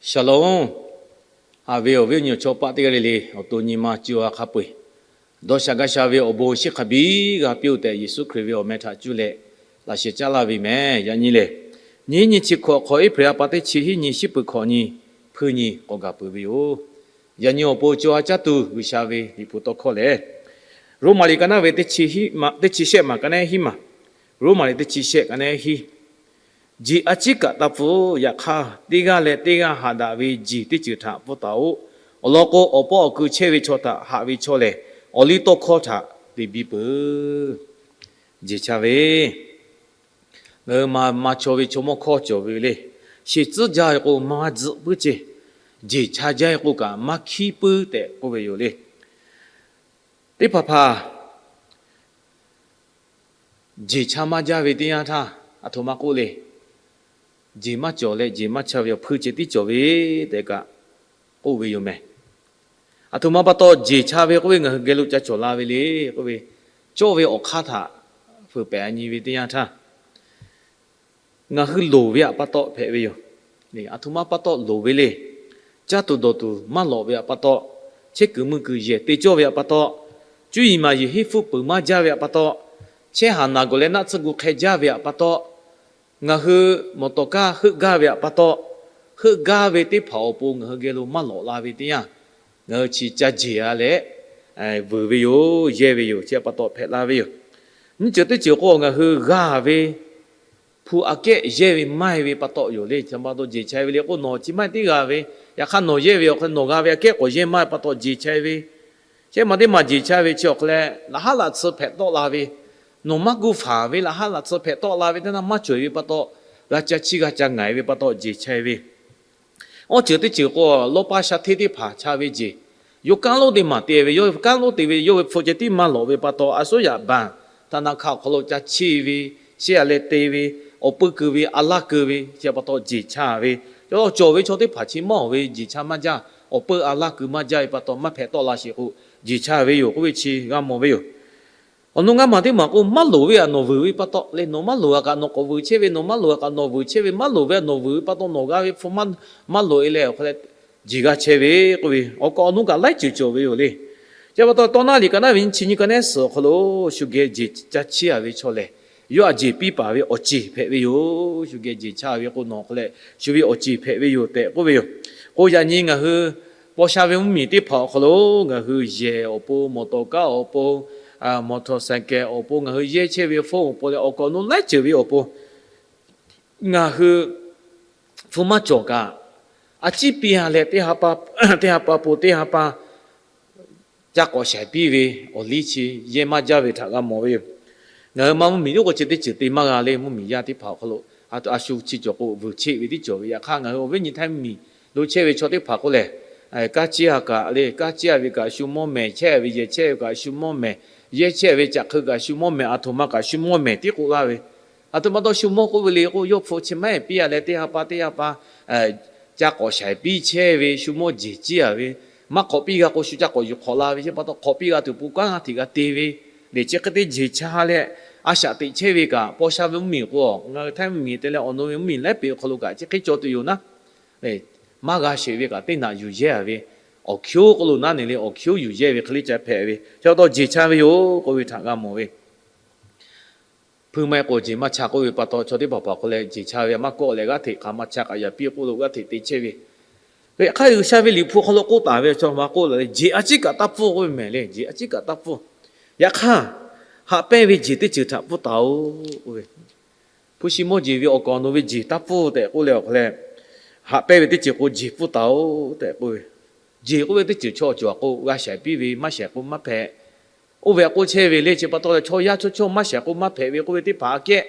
Shalom. Haꞈ ve awˬ viˉ awˬ nyi awˬ chawˇ paˆ teˇ g'aˇ le le, awˬ to nyi ma co ha hk'a peu-eˬ dawˇ sha gaˇ sha ve awˬ bon shiˍ hk'a biˇ g'a piˇ-oˆ tehꞈ, Yeˍsuˆ Hkriꞈ ve awˬ meh htaꞈ cuˇ leh laꞈ sheh caˉ laˇ ve mehˍ. Yaꞈ nyi lehˬ, nyiˇ nyi chi hkawꞈ hk'awꞈ, April ha pa teˇ chi hiˉ nyi, shiˉ peuˬ hkawꞈ nyi, hpui nyi k'awꞈ gaˬ peuˬ ve yoˬ. Yaꞈ nyi awˬ pon co ha caˇ tuˬ G'uiˬsha ve Liꞈ hpu tawˇ hkawˇ lehˬ, Roˉmaꞈ liꞈ ka naˉ ve teˇ chi shehˆ maˬ ka neˉ hiˉ maˬ, Roˉmaꞈ liꞈ teˇ chi shehˆ ka neˉ hiˉ, jeˬ a ciˉ kaꞈ taˇ pfuhˇ. Yaꞈ hk'aˇ, teˇ g'aˇ leh teˇ g'aˇ haꞈ daꞈ ve jeˬ teˇ ceuˬ htaꞈ pfuhˇ taˍ-oꞈ. Awˬ lawn k'o, awˬ pawˆ awˬ kui chehˇ ve chaw htaꞈ haꞈ ve chaw lehˬ, awˬliˇtawˇhkawˇ htaꞈ te biˇ peuˬ. Jeˬ cha ve, ngaˬ hui ma ma chaw ve chaw mawˇ hkawˇ cawˬ ve le. Sheˍ tcuhˉ jaˇ ve k'o, maˇ tzuhꞈ puiˉ ce. Jeˬ cha jaˇ ve k'o kaꞈ, maˇ hkiˉ puiˉ tehꞈ k'oˆ ve yoˬ le. Teˇ hpaˍ hpaˍ jeˬ cha maˇ jaˇ ve teˇ yanˇ htaˇ, aˬ htoꞈ ma k'oˆ le. Jeˬ maˇ cawˬ leh jeˬ maˇ cha ve awˬ hpui ceh tiˉ cawˬ ve tehꞈ kaꞈ k'oˆ ve yoˬ mehˍ. Aˬ htoꞈ ma pa taw jeˬ cha ve k'oˆ ve ngaˬ hui geh lo ca cawˬ la ve le k'oˆ ve, cawˇ ve awˬ hk'aˇ htaꞈ fuiˍ pehˍ a nyi ve teˇ yanˇ htaˇ, ngaˬ hui loˍ ve aꞈ pa taw hpehꞈ ve yoˬ. Aˬ htoꞈ ma pa taw loˍ ve le. Caˇ tuˬ dawˬ tuˬ maˇ lawꞈ ve aꞈ pa taw, chehˇ kuiˬ mui kuiˬ yehˬ te cawˇ ve aꞈ pa taw, cuˇ yiˍ maˍ yiˍ henˇ hpfuhˇ peuˬ maˇ jaˇ ve aꞈ pa taw, chehˇ haˍ naˬ gawˬ leh naˆ tsuhˇ gu hk'e jaˇ ve aꞈ pa taw, ngaˬ hui mawˬ tawˍ kaˇ heuˆ gaˇ ve aꞈ pa taw, heuˆ gaˇ ve teˇ hpaˍ awˬ pon ngaˬ hui geh lo maˇ lawꞈ la ve teˇ yanˇ, ngaˬ hui chi ca jeˬ a leh vuiˬ ve yoˬ, yehˇ ve yoˬ, chi aꞈ pa taw hpehꞈ la ve yoˬ. Nyiˇ ceuˬ teˇ ceuˬ k'o, ngaˬ hui g'aˇ ve hpu aꞈ kehˉ yehˇ ve maˇ heˆ ve pa taw yoˬ le. Chi pa taw jeˬ cha ve le k'o, nawˬ chi maˇ heˆ tiˉ g'a ve, yaꞈ hk'aˇ nawˬ yehˇ ve awˬ hk'e nawˬ g'a ve aꞈ kehˉ k'awꞈ yehˇ maˇ ve pa taw jeˬ cha ve. Chehˇ ma teˇ maˬ jeˬ cha ve chi awˬ hk'e leh, laꞈ haˉ laꞈ tsuhˇ hpehꞈ tawˆ la ve, nawˬ maˇ guˇ faˍ ve laꞈ haˉ laꞈ tsuhˇ hpehꞈ tawˆ la ve teˇ naˇ maˇ cawˬ ve pa taw, g'a ca chiˇ g'a ca ngaˬ ve pa taw jeˬ cha ve. Awˇ ceuˬ teˇ ceuˬ k'o, lawˇ paˇ sha hteˇ teˇ hpaˍ cha ve jeˬ, yawˇ kanˉ lonˉ teˇ maˬ te ve, yawˇ ve kanˉ lonˉ te ve, yawˇ ve hpu ceh tiˉ maˇ lawꞈ ve pa taw, a suˉ yaꞈ baˬ htaˇ na hk'a awˬ hk'aw lo ca chiˇ ve, chiˇ a leh te ve, awˬ peu keu ve, a laˇ keu ve chi pa taw jeˬ cha ve. Cawˬ ve chaw teˇ hpaˍ chi maˇ awˬ ve jeˬ cha maˇ jaˇ, awˬ peu a laˇ keu maˇ jaˇ ve pa taw maˇ hpehꞈ tawˆ la sheˍ k'o, jeˬ cha ve yoˬ k'oˆ ve chi g'a mawˬ ve yoˬ. Awˬ nu ngaˇ maˬ teˇ maˬ k'o, maˇ loˍ ve aꞈ nawˬ vuiˬ ve pa taw le, nawˬ maˇ loˍ a kaꞈ nawˬ k'awꞈ vuiˬ chehˇ ve, nawˬ maˇ loˍ a kaꞈ nawˬ vuiˬ chehˇ ve, maˇ loˍ ve aꞈ nawˬ vuiˬ ve pa taw nawˬ g'a ve hpu maˇ, maˇ loˍ e leh awˬ hk'e leh jeˬ g'a chehˇ ve k'oˆ ve, awˬ kaꞈ awˬ nu kaꞈ laiˉ ceuˬ cawˬ ve yoˬ le. Chi pa taw, Tawˇ naˇ liꞈ ka naˉ ve nyiˇ chi nyiˇ ka neˉ suhˍ awˬ hk'aw lo shu geh jeˬ ca chiˇ a ve chaw lehˬ, yawˇ aꞈ jeˬ piˇ paˍ ve awˬ ceˬ hpehꞈ ve yoˬ. Shu geh jeˬ cha ve k'o, nawˬ hk'e leh shu ve awˬ ceˬ hpehꞈ ve yoˬ tehꞈ k'oˆ ve yoˬ. K'o yaꞈ nyi ngaˬ hui paw sha ve mvuhˇmiˬ teˇ hpaˍ awˬ hk'aw lo ngaˬ hui yehˬ awˬ pon, mawˬ tawˍ kaˇ awˬ pon, mawˬ tawˍ saiˍ kehˍ awˬ pon, ngaˬ hui yehˇ chehˇ ve hpfuhˇ awˬ pon leh awˬ kaꞈ awˬ nu laiˉ ceuˬ ve awˬ pon, ngaˬ hui hpu maˇ cawˬ kaꞈ, a ciˉ piˇ a leh teˇ ha pa, teˇ ha pa pon teˇ ha pa ca k'awꞈ shaiˍ piˇ ve awˬ liˇ chi yehˇ maˇ jaˇ ve htaꞈ g'a mawˬ ve yoˬ. Ngaˬ hui ma mvuhˇmiˬ teˇ k'o chi teˇ ceuˬ te maˇ g'a le. Mvuhˇmiˬ yaˇ teˇ hpaˍ awˬ hk'aw lo a shu chi cawˬ k'o, vuiˬ cheˆ ve tiˉ cawˬ ve. Yaꞈ hk'aˇ, ngaˬ hui awˬ viˉ nyi htaiˇ mvuhˇmiˬ lo chehˇ ve chaw teˇ hpaˍ k'oˆ lehˬ, kanˉ ciˇ a kaꞈ le, kanˉ ciˇ a ve kaꞈ shu mawˇ mehˍ, chehˇ a ve yehˬ chehˇ ve kaꞈ shu mawˇ mehˍ, yehˇ chehˇ ve caꞈ hk'eu kaꞈ shu mawˇ mehˍ, aˬ htoꞈ ma kaꞈ shu mawˇ mehˍ tiˉ k'oˆ laˇ ve. Aˬ htoꞈ ma taw shu mawˇ k'oˆ ve le k'o, yawˇ hpu chi maˇ heˆ piˇ a leh teˇ ha pa teˇ ha pa ca k'awꞈ shaiˍ piˇ chehˇ ve, shu mawˇ jeˬ ciˇ a ve, maˇ hk'awꞈ piˇ g'a k'o, shu ca k'awꞈ yuˬ hk'awꞈ la ve. Chi pa taw hk'awꞈ piˇ g'a tuˬ pon kanˉ g'aˇ hteꞈ g'a te ve le. Chi hk'e te jeˬ cha leh a shaꞈ teꞈ chehˇ ve kaꞈ, paw sha ve mvuhˇmiˬ k'o, ngaˬ hui htaiˇ mvuhˇmiˬ te leh awˬ nu ve mvuhˇmiˬ laiˉ peꞈ awˬ hk'aw lo kaꞈ chi hk'e cawˬ tuˬ yoˬ naˉ, maˇ g'a sheˍ ve kaꞈ teˇ naꞈ yuˬ yehˇ a ve, awˬ hkiˉ oˉ k'oˆ lo naˉ ne le, awˬ hkiˉ oˉ yuˬ yehˇ ve hk'e le ca hpehꞈ ve. Chi pa taw jeˬ cha ve yoˬ k'oˆ ve htaꞈ g'a mawˬ ve. Hpui maˇ heˆ k'o jeˬ maˇ cha k'oˆ ve pa taw, chaw teˇ hpaˍ hpaˍ k'o leh jeˬ cha ve maˇ kawˆ leh g'aˇ hteꞈ hk'aˬ maˇ cha k'aꞈ yaꞈ piˇ k'oˆ lo g'aˇ hteꞈ te chehˇ ve. Yaꞈ hk'aˇ, G'uiˬsha ve Liꞈ hpu hk'aw lo k'oˆ taˍ ve chaw ma k'oˆ la le, jeˬ a ciˉ kaꞈ taˇ pfuhˇ k'oˆ ve mehˍ le. Jeˬ a ciˉ kaꞈ taˇ pfuhˇ. Yaꞈ hk'aˇ, haꞈ pehnˇ ve jeˬ teˇ ceuˬ htaꞈ pfuhˇ taˍ-oꞈ k'oˆ ve, hpu shi mawˇ jeˬ ve awˬ kaꞈ awˬ nu ve jeˬ taˇ pfuhˇ tehꞈ k'oˆ leh awˬ hk'aw leh, haꞈ pehnˇ ve teˇ ceuˬ k'o jeˬ pfuhˇ taˍ-oꞈ tehꞈ k'oˆ ve. Jeˬ k'oˆ ve teˇ ceuˬ chaw cawˬ a k'o, g'a shaiˍ piˇ ve, maˇ shaiˍ k'o maˇ hpehꞈ. Oˇ ve aꞈ k'oˆ chehˇ ve le. Chi pa taw leh chaw yaˇ chaw chawˇ maˇ shaiˍ k'o maˇ hpehꞈ ve k'oˆ ve teˇ hpaˍ aꞈ kehˉ,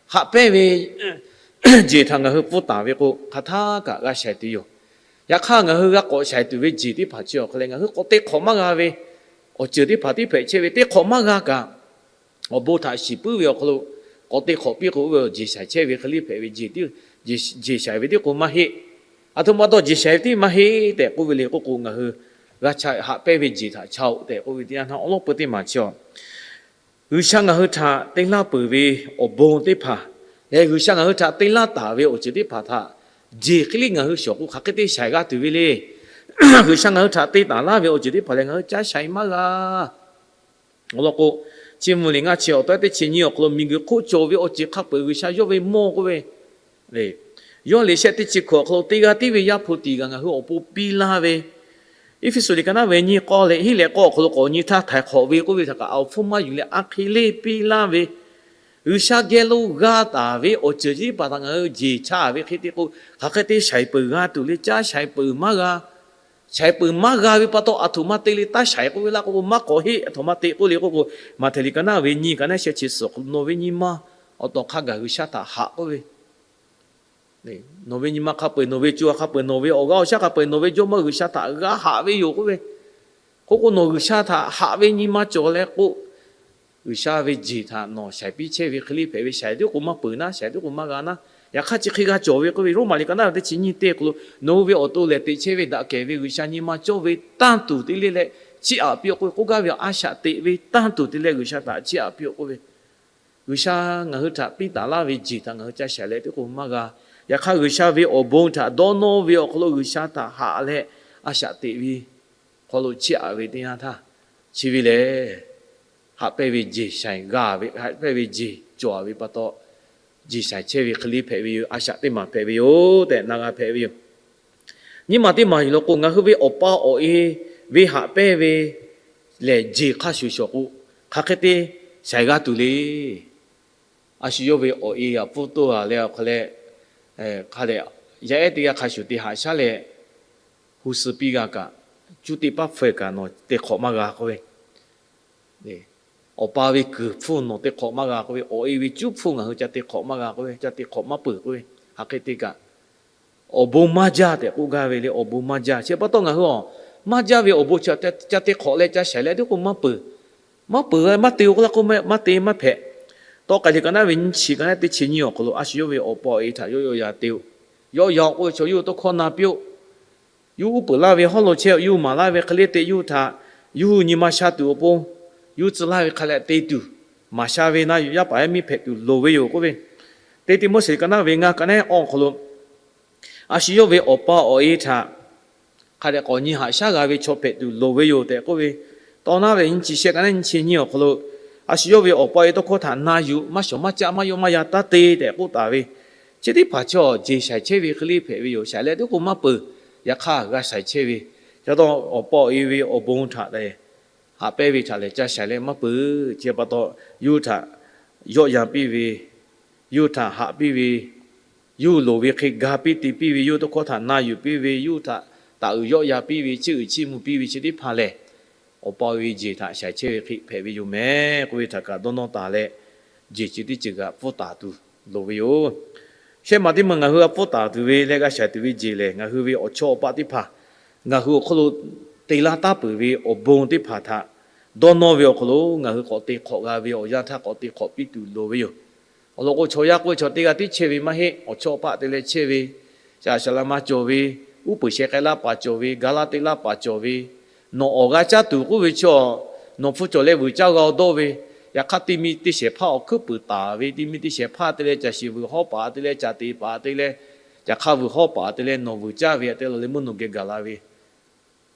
haꞈ pehnˇ ve jeˬ htaꞈ ngaˬ hui pfuhˇ taˍ ve k'o, hk'aˬ htaˇ kaꞈ g'a shaiˍ tuˬ yoˬ. Yaꞈ hk'aˇ, ngaˬ hui g'a k'awꞈ shaiˍ tuˬ ve jeˬ teˇ hpaˍ chi awˬ hk'aw leh ngaˬ hui k'awꞈ te hk'awꞈ maˇ g'a ve awˬ ceuˬ teˇ hpaˍ tiˉ hpehꞈ chehˇ ve, te hk'awꞈ maˇ g'a kaꞈ, awˬ bon htaꞈ shiˍ puiˉ ve awˬ hk'aw lo k'awꞈ te hk'awꞈ piˇ k'o, oˇ ve jeˬ shaiˍ chehˇ ve hk'e le hpehꞈ ve, jeˬ shaiˍ ve tiˉ k'o maˇ heˆ. Aˬ htoꞈ ma taw jeˬ shaiˍ ve tiˉ maˇ heˆ tehꞈ k'oˆ ve le k'oˆ k'o, ngaˬ hui g'a cha haꞈ pehnˇ ve jeˬ htaꞈ cha-oꞈ tehꞈ k'oˆ ve teˇ yanˇ htaˇ, awˉ lawˉ peu teˇ maˬ chi a G'uiˬsha ngaˬ hui htaꞈ te laˇ peuˬ ve awˬ bon teˇ hpaˍ leh, G'uiˬsha ngaˬ hui htaꞈ te laˇ taˍ ve awˬ ceuˬ teˇ hpaˍ htaꞈ jeˬ hk'e le ngaˬ hui shawˍ k'o, hk'aˬ hk'e te shaiˍ g'a tuˬ ve le. G'uiˬsha ngaˬ hui htaꞈ te taˍ laˇ ve awˬ ceuˬ teˇ hpaˍ lehˬ, ngaˬ hui caˇ shaiˍ maˇ g'a. Awˬ lawn k'o, Chiˇ mvuh liꞈ ngaˇ chi awˬ tawˉ teˇ chi nyiˇ awˬ hk'aw lo, miˬguiˬ hk'oˆ cawˬ ve awˬ ceuˬ hk'a peuˬ G'uiˬsha yawˇ ve mawˇ k'oˆ ve, yawˇ liꞈ shehˆ teˇ chi hkawꞈ awˬ hk'aw lo, teˇ g'aˇ tiˉ ve Yaˇ hpu tiˍ kaꞈ ngaˬ hui awˬ pon piˇ laˇ ve, Eˇfeˇsuꞈ liꞈ ka naˉ ve nyiˇ k'awˇ leh hiˉ leh k'awˇ awˬ hk'aw lo k'awꞈ nyi htaˇ, htaiˍ hk'awꞈ ve k'oˆ ve htaꞈ kaꞈ awˬ hpfuhˇ maˇ yuˬ leh a hk'e le piˇ laˇ ve, G'uiˬsha geh lo g'a taˍ ve awˬ ceuˬ chi teˇ hpaˍ htaꞈ ngaˬ hui jeˬ chaˇ ve hk'e te k'o, hk'aˬ hk'e te shaiˍ peuˬ g'a tuˬ le. Caˇ shaiˍ peuˬ maˇ g'a. Shaiˍ peuˬ maˇ g'a ve pa taw, aˬ htoꞈ ma te le taˇ shaiˍ k'oˆ ve laˇ k'o, maˇ k'awꞈ heˆ, aˬ htoꞈ ma te k'oˆ le k'oˆ k'o, Maꞈhtehˍ liꞈ ka naˉ ve nyiˇ ka naˉ shehˆ chi suhˍ, nawˬ ve nyi ma awˬ tawˍ hk'a gaˬ G'uiˬsha htaꞈ haꞈ k'oˆ ve, nawˬ ve nyi ma hk'a peu-eˬ, nawˬ ve co ha hk'a peu-eˬ, nawˬ ve awˬ g'aˇ awˬ shaˉ hk'a peu-eˬ, nawˬ ve jawˇmawˇ G'uiˬsha htaꞈ g'a haꞈ ve yoˬ k'oˆ ve. K'oˆ k'o, nawˬ G'uiˬsha htaꞈ haꞈ ve nyi ma cawˬ leh k'o, G'uiˬsha ve jeˬ htaꞈ nawˬ shaiˍ piˇ chehˇ ve hk'e le hpehꞈ ve, shaiˍ tiˉ k'o maˇ peuˬ naˉ, shaiˍ tiˉ k'o maˇ g'a naˉ, yaꞈ hk'aˇ chi hk'e g'a cawˬ ve k'oˆ ve, Roˉmaꞈ liꞈ ka naˉ ve teˇ chi nyiˇ teˇ awˬ hk'aw lo, nawˬ hui ve awˬ to lehˬ teꞈ chehˇ ve daꞈ kehˬ ve G'uiˬsha nyi ma cawˇ ve tanˇ tuˬ te le leh chiˇ aꞈ piˇ-oˆ k'oˆ ve, k'oˆ gaˇ ve a shaꞈ teꞈ ve tanˇ tuˬ te leh G'uiˬsha htaꞈ chiˇ aꞈ piˇ-oˆ k'oˆ ve, G'uiˬsha ngaˬ hui htaꞈ piˇ taˍ laˇ ve jeˬ htaꞈ ngaˬ hui ca shaiˍ leh tiˉ k'o maˇ g'a. Yaꞈ hk'aˇ, G'uiˬsha ve awˬ bon htaꞈ dawˇ nawˇ ve awˬ hk'aw lo G'uiˬsha htaꞈ haꞈ leh a shaꞈ teꞈ ve hk'aw lo chiˇ aꞈ ve teˇ yanˇ htaˇ, chi ve lehˬ, haꞈ pehnˇ ve jeˬ shaiˍ g'a ve, haꞈ pehnˇ ve jeˬ cawˬ ve pa taw, jeˬ shaiˍ chehˇ ve hk'e le hpehꞈ ve yoˬ. A shaꞈ teˇ maˬ hpehꞈ ve yoˬ tehꞈ na g'a hpehꞈ ve yoˬ. Nyiˇ maˬ teˇ maˬ yuˬ law k'o, ngaˬ hui ve awˬ pa awˬ e ve haꞈ pehnˇ ve lehˬ, jeˬ hk'a shuˍ shawˍ k'o, hk'aˬ hk'e te shaiˍ g'a tuˬ le. A shu yawˇ ve awˬ e aꞈ pfuhˇ toˇ a leh awˬ hk'aw leh, hk'a dehꞈ yaˇ ehˉ teˇ g'aˇ hk'a shuˍ te haꞈ shaˉ leh, hu suh piˇ g'a kaꞈ, cuˇ teˇ paˉ hpfuhˇ kaꞈ nawˬ te hk'awꞈ maˇ g'a k'oˆ ve, awˬ pa ve kuiˬ hpfuhˇ nawˬ te hk'awꞈ maˇ g'a k'oˆ ve, awˬ e ve cuˉ hpfuhˇ ngaˬ hui ca te hk'awꞈ maˇ g'a k'oˆ ve, ca te hk'awꞈ maˇ peuˬ k'oˆ ve, hk'aˬ hk'e te kaꞈ awˬ bon maˇ jaˇ tehꞈ k'oˆ gaˇ ve le. Awˬ bon maˇ jaˇ. Chi pa taw ngaˬ hui a maˇ jaˇ ve awˬ bon chi ca te hk'awꞈ leh ca shaiˍ leh tiˉ k'o maˇ peuˬ. Maˇ peuˬ, maˇ te k'oˆ laˇ k'o, maˇ te maˇ hpehꞈ. Tawˇ k'ai liꞈ ka naˉ ve nyiˇ chi ka naˉ teˇ chi nyiˇ awˬ hk'aw lo, a shu yawˇ ve awˬ pa awˬ e htaꞈ yawˇ yawˆ yan te-o. Yawˆ yan k'oˆ ve chaw yawˇ hui tawˇ hkawˇ na piˇ-oˆ. Yawˇ uˉ peunˍ laˇ ve hawˉ lo chehˇ, yawˇ hui maˍ laˇ ve hk'e le te yawˇ hui htaꞈ, yawˇ hui nyi ma sha tuˬ awˬ pon, yawˇ hui tcuh laˇ ve hk'a leh te tuˬ, maˍ sha ve na yaˇ paˍ yaˇ miˇ hpehꞈ tuˬ loˍ ve yoˬ k'oˆ ve, Teˇ Tiˆmoˉseˍ ka naˉ ve ngaˇ ka naˉ awˬ hk'aw lo, a shu yawˇ ve awˬ pa awˬ e htaꞈ hk'a dehꞈ k'awꞈ nyi haꞈ shaˉ g'a ve chaw hpehꞈ tuˬ loˍ ve yoˬ tehꞈ k'oˆ ve, tawˇ naˉ ve nyiˇ chi shehˆ ka naˉ nyiˇ chi nyiˇ awˬ hk'aw lo, a shu yawˇ ve awˬ pa awˬ e tawˇ hkawˇ htaꞈ na yuˬ, maˇ shawˍ maˇ caˆ maˇ yawˆ maˇ yan taˇ te tehꞈ k'oˆ taˍ ve, chi teˇ hpaˍ chaw jeˬ shaiˍ chehˇ ve hk'e le hpehꞈ ve yoˬ. Shaiˍ leh tiˉ k'o maˇ peuˬ. Yaꞈ hk'aˇ g'a shaiˍ chehˇ ve, ca taw awˬ pa awˬ e ve awˬ bon htaꞈ lehˬ, haꞈ pehnˇ ve htaꞈ lehˬ ca shaiˍ leh maˇ peuˬ. Chi pa taw yawˇ hui htaꞈ yawˆ yan piˇ ve, yawˇ hui htaꞈ haꞈ piˇ ve, yawˇ hui loˍ ve hk'e ga piˇ te piˇ ve, yawˇ hui tawˇ hkawˇ htaꞈ na yuˬ piˇ ve, yawˇ hui htaꞈ taˍ uiˍ yawˆ yan piˇ ve, chiˇ uiˍ chiˇ mvuh piˇ ve chi teˇ hpaˍ lehˬ, awˬ pa awˬ e jeˬ htaꞈ shaiˍ chehˇ ve hk'e hpehꞈ ve yoˬ meh k'oˆ ve htaꞈ kaꞈ dawˇ nawˇ taˍ leh, jeˬ chi teˇ ceuˬ kaꞈ pfuhˇ taˍ tuˬ loˍ ve yoˬ. Shehˆ maˬ teˇ maˬ ngaˬ hui a pfuhˇ taˍ tuˬ ve leh g'a shaiˍ tuˬ ve jeˬ lehˬ, ngaˬ hui ve awˬ chawˇ awˬ paˆ teˇ hpaˍ, ngaˬ hui awˬ hk'aw lo te laˇ taˉ peuˬ ve awˬ bon teˇ hpaˍ htaꞈ dawˇ nawˇ ve awˬ hk'aw lo ngaˬ hui k'awꞈ te hk'awꞈ g'a ve awˬ yanˇ htaˇ k'awꞈ te hk'awꞈ piˇ tuˬ loˍ ve yoˬ. Awˬ lawn k'o, chaw yaˇ k'oˆ ve chaw teˇ g'aˇ tiˉ chehˇ ve maˇ heˆ. Awˬ chawˇ awˬ paˆ te leh chehˇ ve, shaˍ shaˍ la ma cawˬ ve, uˉ peunˍ sheh k'ai laˇ paˍ cawˬ ve, ga laˇ te laˇ paˍ cawˬ ve, nawˬ awˬ g'a caˇ tuˬ k'oˆ ve chi, nawˬ hpu cawˬ leh vuiˬ caˇ g'a-o dawˇ ve, yaꞈ hk'aˇ teˇ miˇ teˇ shehˍ hpaˇ awˬ hkuiˉ puiˍ taˍ ve, teˇ miˇ teˇ shehˍ hpaˇ te leh caˬ shiˍ vuiˬ hawˉ paˍ te leh caˬ te paˍ te leh, caˬ hk'a vuiˬ hawˉ paˍ te leh nawˬ vuiˬ caˇ ve te la leh mvuhˇ nawˬ geh gaˬ la ve,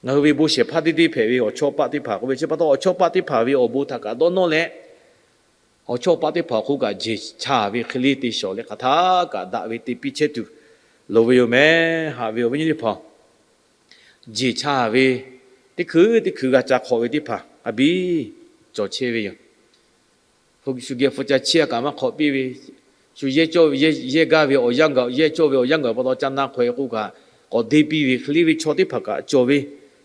ngaˬ hui ve bon shehˍ hpaˇ teˇ teˇ hpehꞈ ve awˬ chawˇ paˆ teˇ hpaˍ k'oˆ ve chi pa taw, awˬ chawˇ paˆ teˇ hpaˍ ve awˬ bon htaꞈ kaꞈ dawˇ nawˇ leh, awˬ chawˇ paˆ teˇ hpaˍ awˬ hk'oˆ kaꞈ jeˬ chaˍ ve hk'e le te shawˍ leh hk'aˬ htaˇ kaꞈ daꞈ ve te piˇ chehˇ tuˬ loˍ ve yoˬ meh. Haꞈ ve awˬ viˉ nyi teˇ hpaˍ, jeˬ chaˍ ve teˇ hkui teˇ hkui g'a ca hk'awꞈ ve teˇ hpaˍ a biˇ cawˬ chehˇ ve yoˬ. Shu geh hpu ca chiˇ a kaꞈ maˇ hk'awꞈ piˇ ve, shu yehˇ cawˇ ve yehˇ gaˇ ve awˬ yanˇ gaˬ, yehˇ cawˇ ve awˬ yanˇ gaˬ pa taw ca na hk'awꞈ-e k'oˆ kaꞈ, k'awꞈ deˇ piˇ ve hk'e le ve chaw teˇ hpaˍ kaꞈ cawˬ ve.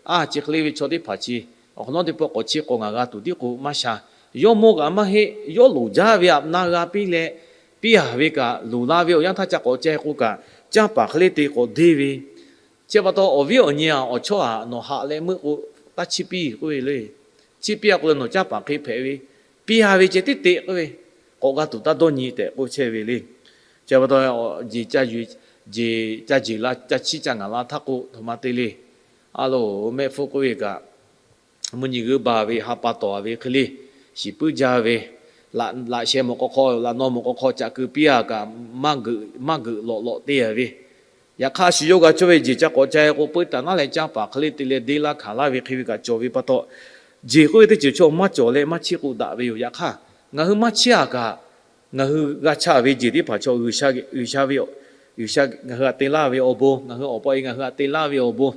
A, chi hk'e le ve chaw teˇ hpaˍ chi awˬ hk'awꞈ nawˉ teˇ pawˆ k'awꞈ chiˇ k'awꞈ ngaˬ g'a tuˬ tiˉ k'o maˇ sha. Yawˇ mawˇ kaꞈ maˇ heˆ, yawˇ loˍ jaˇ ve aꞈ na g'a piˇ leh, piˇ a ve kaꞈ loˍ la ve awˬ yanˇ htaˇ ca k'awꞈ ca-e k'oˆ kaꞈ, canˇ paˍ hk'e le te k'awꞈ deˇ ve, chi pa taw awˬ viˉ awˬ nyi-a, awˬ chawˇ-a, nawˬ haꞈ leh meuˆ k'o, taˇ chiˇ piˇ k'oˆ ve le. Chiˇ piˇ-a k'o leh nawˬ canˇ paˍ hk'e hpehꞈ ve, piˇ a ve ceh tiˉ te k'oˆ ve, k'awꞈ g'a tuˬ taˇ dawˇ nyi tehꞈ k'oˆ chehˇ ve le. Chi pa taw, jeˬ ca jeˬ la ca chiˇ ca ngaˬ la htaˇ k'o, htoꞈ ma te le. A loˬ, mehˆ hpfuhˇ k'oˆ ve kaꞈ, mvuhˇ nyi g'uiˇ ba ve ha pa tawˍ ve hk'e le, shiˍ puiˉ jaˇ ve, laꞈ sheh mawˬ k'aw hk'aw, laꞈ naw mawˬ k'aw hk'aw caꞈ keu piˇ a kaꞈ, maˇ geuꞈ lawꞈ lawꞈ te a ve, Yaꞈ hk'aˇ, shu yawˇ g'a cawˇ ve jeˬ ca k'awꞈ ca e k'o, peuˇ taˍ naˉ leh canˇ paˍ hk'e le te leh deˇ laˇ hkanˍ laˇ ve hk'e ve kaꞈ cawˬ ve pa taw, jeˬ k'oˆ ve teˇ ceuˬ chaw maˇ cawˬ leh maˇ chiˇ k'oˆ daꞈ ve yoˬ. Yaꞈ hk'aˇ, ngaˬ hui maˇ chiˇ aꞈ kaꞈ, ngaˬ hui g'a chaˇ ve jeˬ teˇ hpaˍ chaw G'uiˬsha, G'uiˬsha ve, G'uiˬsha ngaˬ hui htaꞈ te laˇ ve awˬ bon, ngaˬ hui awˬ pa e ngaˬ hui htaꞈ te laˇ ve awˬ bon,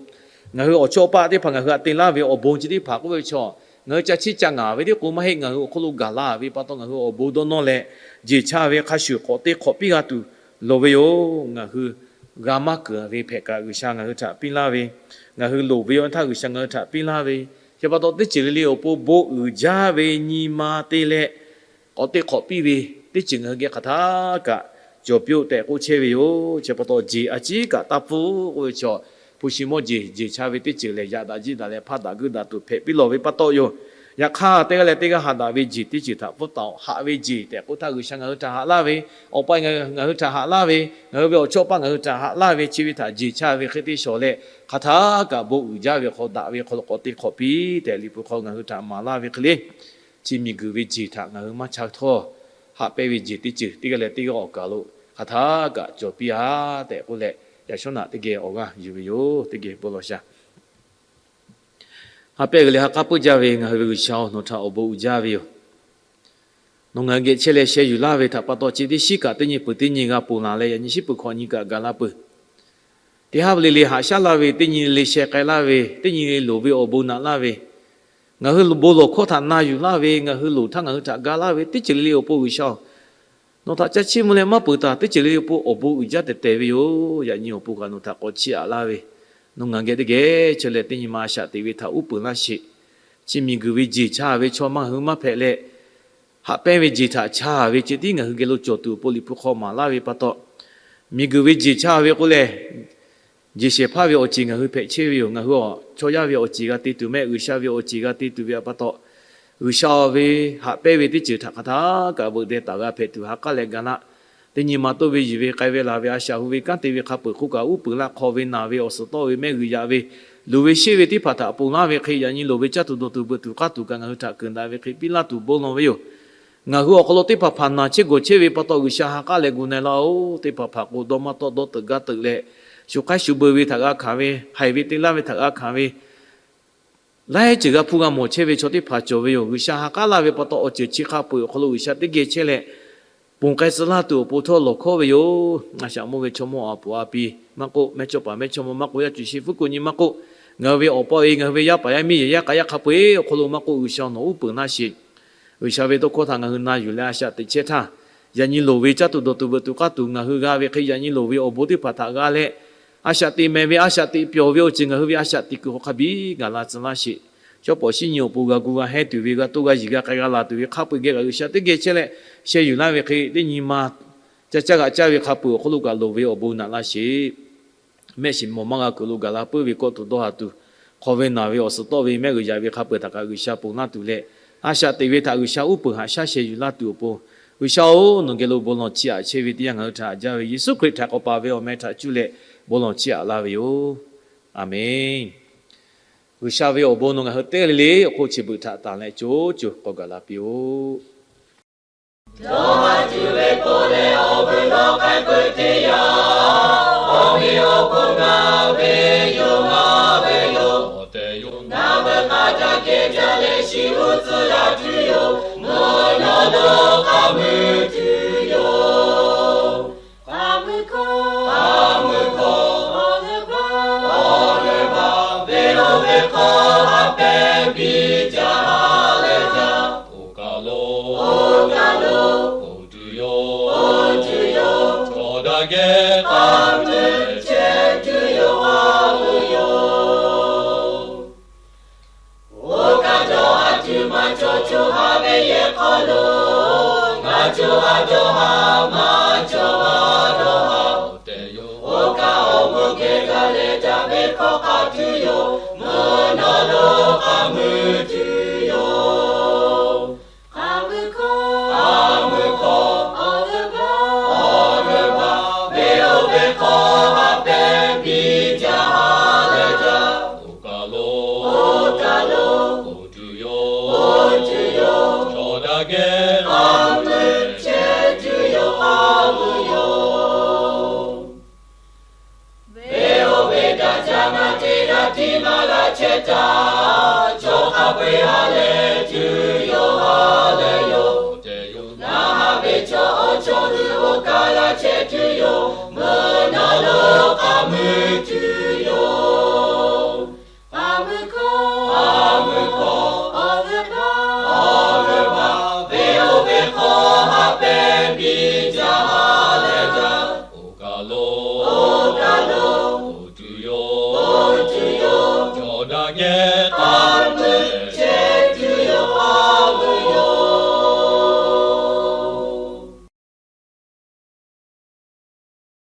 ngaˬ hui awˬ chawˇ paˆ teˇ hpaˍ ngaˬ hui htaꞈ te laˇ ve awˬ bon chi teˇ hpaˍ k'oˆ ve chaw, ngaˬ hui ca chiˇ ca ngaˍ ve teˇ k'o maˇ heˆ, ngaˬ hui awˬ hk'aw lo gaˬ la ve pa taw, ngaˬ hui awˬ bon dawˇ nawˇ leh jeˬ chaˇ ve hk'a shuˍ k'awꞈ te hk'awꞈ piˇ g'a tuˬ loˍ ve yoˬ. Ngaˬ hui g'a maˇ keunˍ ve hpehꞈ kaꞈ G'uiˬsha ngaˬ hui htaꞈ piˇ laˇ ve, ngaˬ hui loˍ ve awˬ htaˇ G'uiˬsha ngaˬ hui htaꞈ piˇ laˇ ve, chi pa taw teˇ ceuˬ le le awˬ pon bon uiˍ jaˇ ve nyi ma te leh k'awꞈ te hk'awꞈ piˇ ve teˇ ceuˬ ngaˬ hui geh hk'aˬ htaˇ kaꞈ cawˬ piˇ-oˆ tehꞈ k'oˆ chehˇ ve yoˬ. Chi pa taw jeˬ a ciˉ kaꞈ taˇ pfuhˇ k'oˆ ve chaw, hpu shi mawˇ jeˬ, jeˬ chaˇ ve teˇ ceuˬ lehˬ, yaꞈ daꞈ jiˇ daꞈ leh hpaˇ daꞈ guiˇ daꞈ tuˬ hpehꞈ piˇ lawˬ ve pa taw yoˬ. Yaꞈ hk'aˇ, teˇ g'aˇ leh teˇ g'aˇ haꞈ daꞈ ve jeˬ teˇ ceuˬ htaꞈ pfuhˇ taˍ-oꞈ. Haꞈ ve jeˬ tehꞈ k'oˆ htaˇ, G'uiˬsha ngaˬ hui htaꞈ haꞈ laˇ ve, awˬ pa ngaˬ hui htaꞈ haꞈ laˇ ve, ngaˬ hui ve awˬ chawˇ paˆ ngaˬ hui htaꞈ haꞈ laˇ ve, chi ve htaꞈ jeˬ chaˇ ve hk'e te shawˍ leh, hk'aˬ htaˇ kaꞈ bon uiˍ jaˇ ve hk'aw daꞈ ve hk'aw lo k'awꞈ te hk'awꞈ piˇ tehꞈ Liꞈ hpu hk'aw ngaˬ hui htaꞈ maˍ laˇ ve hk'e le, chi miˬguiˬ ve jeˬ htaꞈ ngaˬ hui maˇ chaˇ htawˇ, haꞈ pehnˇ ve jeˬ teˇ ceuˬ teˇ g'aˇ leh teˇ g'aˇ awˬ kaˬ lo hk'aˬ htaˇ kaꞈ cawˬ piˇ-a tehꞈ k'oˆ leh, yaꞈ shawˉ naꞈ teˇ geh awˬ g'aˇ yuˬ ve yoˬ. Teˇ geh bon lawˬ shaˍ. Ha pehˇ g'uiˬ leh ha k'aˉ puiˉ jaˇ ve ngaˬ hui ve G'uiˬsha-oˬ, nawˬ htaꞈ awˬ bon uiˍ jaˇ ve yoˬ. Nawˬ ngaˬ hui geh chehˇ leh sheh yuˬ laˇ ve htaꞈ pa taw, chi teˇ shiˉ kaꞈ teˇ nyi peuˬ teˇ nyi g'a ponˬ laˬ leh, yaꞈ nyi shiˉ peuˬ hkawꞈ nyi kaꞈ gaˬ la peuˬ. Teˇ haˉ le le haꞈ shaˉ laˇ ve, teˇ nyi le le sheh k'ai laˇ ve, teˇ nyi le loˍ ve awˬ bon naꞈ laˇ ve, ngaˬ hui bon lawˬ hkawˇ htaꞈ na yuˬ laˇ ve, ngaˬ hui loˍ htaˇ ngaˬ hui htaꞈ ga laˇ ve teˇ ceuˬ le le awˬ pon G'uiˬsha-oˬ, nawˬ htaꞈ ca chiˇ mvuh leh maˇ peuˬ taˍ teˇ ceuˬ le le awˬ pon awˬ bon uiˍ jaˇ tehˬ tehˬ ve yoˬ. Yaꞈ nyi awˬ pon kaꞈ nawˬ htaꞈ k'awꞈ chiˇ aꞈ laˇ ve, nawˬ ngaˬ geh teˇ geh chehˇ leh teˇ nyi ma a shaꞈ teꞈ ve htaꞈ uˉ peunˍ laˇ sheˍ. Chi miˬguiˬ ve jeˬ chaˇ ve chaw maˇ hui maˇ hpehꞈ leh, haꞈ pehnˇ ve jeˬ htaꞈ chaˇ ve ceh tiˉ ngaˬ hui geh lo cawˬ tuˬ awˬ pon Liꞈ hpu hk'aw maˍ laˇ ve pa taw, miˬguiˬ ve jeˬ chaˇ ve k'oˆ lehˬ, jeˬ shehˍ hpaˇ ve awˬ ceˬ ngaˬ hui hpehꞈ chehˇ ve yoˬ. Ngaˬ hui a chaw yaˇ ve awˬ ceˬ g'a te tuˬ mehˆ, G'uiˬsha ve awˬ ceˬ g'a te tuˬ ve pa taw, G'uiˬsha ve haꞈ pehnˇ ve teˇ ceuˬ htaꞈ hk'aˬ htaˇ kaꞈ veuꞈ deh taˍ g'a hpehꞈ tuˬ ha k'aˉ leh ga laˇ. Teˇ nyi ma toˆ ve yuˬ ve k'ai ve laˬ ve a shaꞈ hu ve kanˉ te ve hk'a peuˬ hk'oˆ kaꞈ, uˉ peunˍ laˇ hk'aw ve naˬ ve awˬ suhˍ tawˆ ve mehˆ g'uiˬ yaꞈ ve, luˬ ve sheˆ ve teˇ hpaˍ htaꞈ ponˬ laˇ ve hk'e, yaꞈ nyi loˍ ve caˇ tuˬ dawˬ tuˬ veuꞈ tuˬ k'aˇ tuˬ kaꞈ ngaˬ hui htaꞈ keunˍ daꞈ ve hk'e piˇ laˇ tuˬ bon lawˬ ve yoˬ. Ngaˬ hui awˬ hk'aw lo teˇ hpaˍ hpaˍ naˬ chehˇ gawˬ chehˇ ve pa taw, G'uiˬsha ha k'aˉ leh gu na-e laˇ-oˬ. Teˇ hpaˍ hpaˍ k'o dawˇ maˇ tawˆ dawˇ teuꞈ gaˇ teuꞈ leh, shu hk'aiˉ shu beu ve htaꞈ g'a hkanˍ ve, haiˬ ve te laˇ ve htaꞈ g'a hkanˍ ve, laiˉ ceuˬ g'a hpuˇ g'a mawˬ chehˇ ve chaw teˇ hpaˍ cawˬ ve yoˬ. G'uiˬsha ha k'aˉ laˇ ve pa taw, awˬ ceuˬ chi hk'a peu-eˬ awˬ hk'aw lo G'uiˬsha teˇ geh chehˇ leh, ponˬ k'ai tcuh laˇ tuˬ awˬ pon htawˇ lawˬ hkawˉ ve yoˬ. A shaꞈ mawˇ ve chaw mawˇ a puˍ a pi maˇ k'oˆ, mehˇchawˇ paˍ mehˇchawˇma maˇ k'oˆ, yaˇ cuˬ shi fuˉ kuˬ nyi maˇ k'oˆ, ngaˬ hui ve awˬ pa e, ngaˬ hui ve yaˇ paˍ yaˇ miˇ yehˬ yaˇ k'a yaˇ hk'a peu-eˬ awˬ hk'aw lo maˇ k'oˆ, G'uiˬsha nawˬ uˉ peunˍ laˇ sheˍ. G'uiˬsha ve tawˇ hkawˇ htaꞈ ngaˬ hui na yuˬ leh a shaꞈ teꞈ chehˇ htaˇ, yaꞈ nyi loˍ ve caˇ tuˬ dawˬ tuˬ veuꞈ tuˬ k'aˇ tuˬ ngaˬ hui g'a ve hk'e, yaꞈ nyi loˍ ve awˬ bon teˇ hpaˍ htaꞈ g'a leh, a shaꞈ teꞈ mehˍ ve, a shaꞈ teꞈ pyawˬ ve awˬ ceuˬ ngaˬ hui ve a shaꞈ teꞈ kuiˬ hk'aw hk'a biˇ gaˬ la tcuh laˇ sheˍ. Shawˉ pawˍ shiˉ nyi awˬ pon g'a gu g'a hehnˇ tuˬ ve, g'a toˇ g'a yiˬ g'a k'ai g'a laˬ tuˬ ve hk'a peu-eˬ geh kaꞈ G'uiˬsha teˇ geh chehˇ leh, sheh yuˬ laˇ ve hk'e teˇ nyi ma ca caˇ g'aꞈ caˇ ve hk'a peu-eˬ awˬ hk'aw lo kaꞈ loˍ ve awˬ bon naꞈ laˇ sheˍ. Mehˆ shiˍ mawˬ maˇ g'a kuiˬ lo gaˬ la puiˉ ve kawˆ tuˬ dawˇ ha tuˬ, hk'aw ve naˬ ve awˬ suhˍ tawˆ ve mehˆ g'uiˬ yaꞈ ve hk'a peu-eˬ htaꞈ kaꞈ G'uiˬsha ponˬ laˇ tuˬ leh, a shaꞈ teꞈ ve htaꞈ G'uiˬsha uˉ peunˍ haꞈ shaˉ sheh yuˬ laˇ tuˬ awˬ pon, G'uiˬsha-oˬ, nawˬ geh lo bon lawˬ chiˇ aꞈ chehˇ ve teˇ yanˇ ngaˬ hui htaꞈ haꞈ jaˇ ve Yeˍsuˆ Hkriꞈ htaꞈ k'awꞈ paˍ ve awˬ meh htaꞈ cuˇ leh bon lawˬ chiˇ aꞈ laˇ ve yoˬ. A menˬ. G'uiˬsha ve awˬ bon nawˬ ngaˬ hui teˇ g'aˇ le le awˬ hk'oˆ chi beuꞈ htaꞈ tanˬ leh co co k'awꞈ gaˬ la piˇ-oˆ. Yawˇ a tuˬ ve pawˆ leh awˬ veuˬ nawˬ k'ai peuˬ teˇ yanˇ, awˬ meꞈ awˬ hponˇ ngaˬ ve yoˬ, ngaˬ ve yoˬ, ngaˬ ve k'a ca kehˬ ca leh shiˍ g'uˇ tcuh yaˇ tuˬ yoˬ, mvuhˇ naw lo k'aˇ mui tuˬ yoˬ. K'aˇ mui hkawˇ, k'aˇ mui hkawˇ, awˬ leuˬ baˬ, awˬ leuˬ baˬ, ve lo ve hk'aw a pehˇ piˇ jaˇ leh jaˇ. Oˇ kaˬ lo, oˇ kaˬ lo, oˇ tuˬ yoˬ, oˇ tuˬ yoˬ, chaw daꞈ kehˬ k'aˇ mui chehˇ tuˬ yoˬ, k'aˇ mui yoˬ. Oˇ kaˬ cawˬ a tuˬ maˇ cawˬ, co ha ve yehˬ hk'aw lo ngaˬ co ha dawˇ ha, maˇ co ha dawˇ ha. Oˇ kaˬ awˬ mvuhˇ geh gaˬ leh ca ve hkawˇ k'aˇ tuˬ yoˬ, mvuhˇ naw lo k'aˇ mui tuˬ yoˬ. K'aˇ mui hkawˇ, k'aˇ mui hkawˇ, awˬ leuˬ baˬ, awˬ leuˬ baˬ, ve lo ve hk'aw a pehˇ piˇ jaˇ leh jaˇ. Oˇ kaˬ lo, oˇ kaˬ lo, oˇ tuˬ yoˬ, oˇ tuˬ yoˬ, chaw daꞈ kehˬ k'aˇ mui chehˇ tuˬ yoˬ, k'aˇ mui yoˬ. Chaw hk'a peu-eˬ ha lehˬ tuˬ yoˬ, ha lehˬ yoˬ. Ngaˬ haꞈ ve chaw awˬ chaw hui oˇ kaˬ g'a chehˇ tuˬ yoˬ. Mvuhˇ naw lo k'aˍ mui tuˬ yoˬ. K'aˍ mui hkawˇ, k'aˍ mui hkawˇ, awˬ g'euˆ baˬ, awˬ g'euˆ baˬ, ve oˇ ve hk'aw haꞈ pehˇ piˇ jaˇ, ha lehˬ jaˇ. Oˇ kaˬ lo